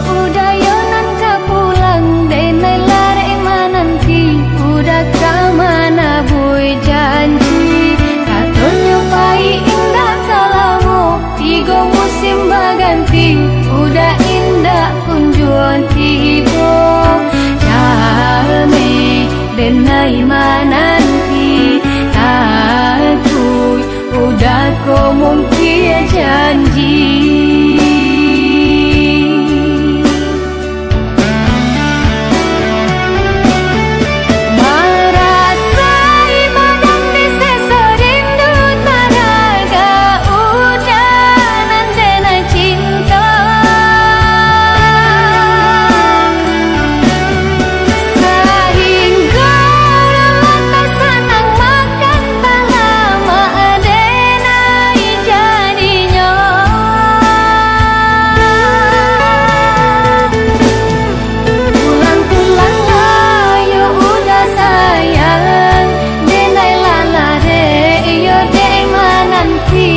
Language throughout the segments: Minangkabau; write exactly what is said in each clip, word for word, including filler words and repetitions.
Uda yo nan ka pulang, denai lah dek mananti, Uda ka manabuih janji. Katonyo pai indak ka lamo, tigo musim baganti, Uda indak kunjuang tibo. Jaleh denai mananti, takuik Uda ko mungkin janji. Marasai badan di seso rindu taraga Uda nan denai cinto. Sahinggo urang lah tasanang makan talamak denai jadinyo. Pulang-pulanglah yo Uda sayang, denai lah lalai yo dek mananti.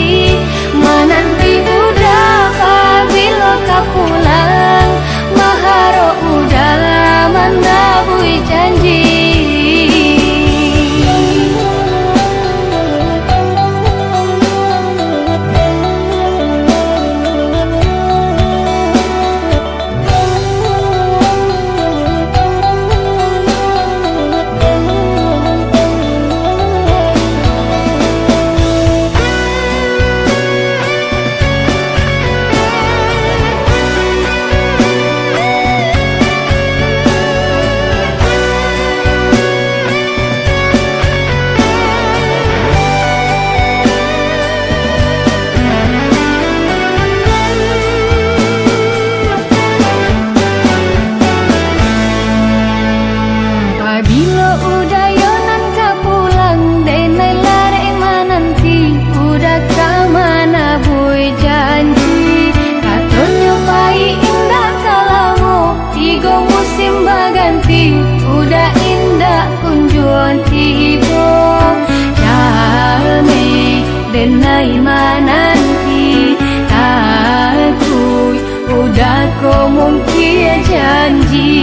Mananti Uda pabilo ka pulang, maharok Uda manabuih janji. Pabilo Uda yo nan ka pulang, denai lah dek mananti, Uda ka manabuih janji. Katonyo pai indak ka lamo, tigo musim baganti, Uda indak kunjuang tibo. Jaleh denai mananti, takuik Uda ko mungkin janji.